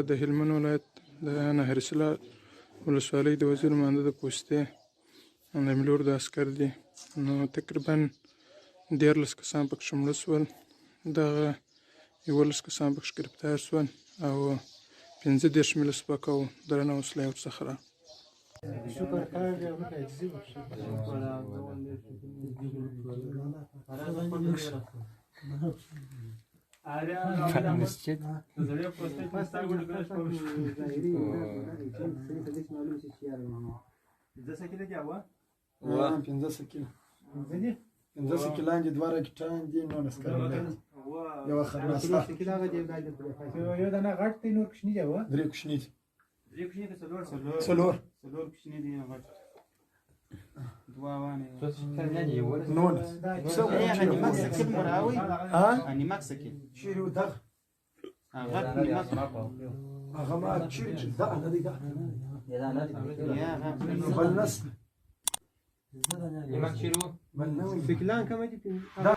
د هلمند ولایت د نهرسلا ولسوالۍ د وزیر مانده د پوستې د ملي اردو عسکر دي. نو تقریبا 13 کسان پکښې مړه شول، دغه 11 کسان پکښې ګرفتار شول او 35 میله سپکه او درنه وسله یې ورڅخه را مسجد. پنځه سکیل، پنځه سکیل لاندې دوه راکټان دي، 19 کلن دی، یوه خرناسته. یو دانه غټ دی، نور کوچني دی. درې کوچني دي. درې کوچني که څلور؟ څلور. څلور کوچني دي، غټ دوه وانه. 19. نیمک سکیل مو راوي. ها، نیمک سکیل چیرې و دغه غټ نیمک؟ هغه ما چیرې چې دا نه دی، دا نو بل نسل. نیمک چیرې و؟ بل نه. سکیلان کوم دي؟ دا.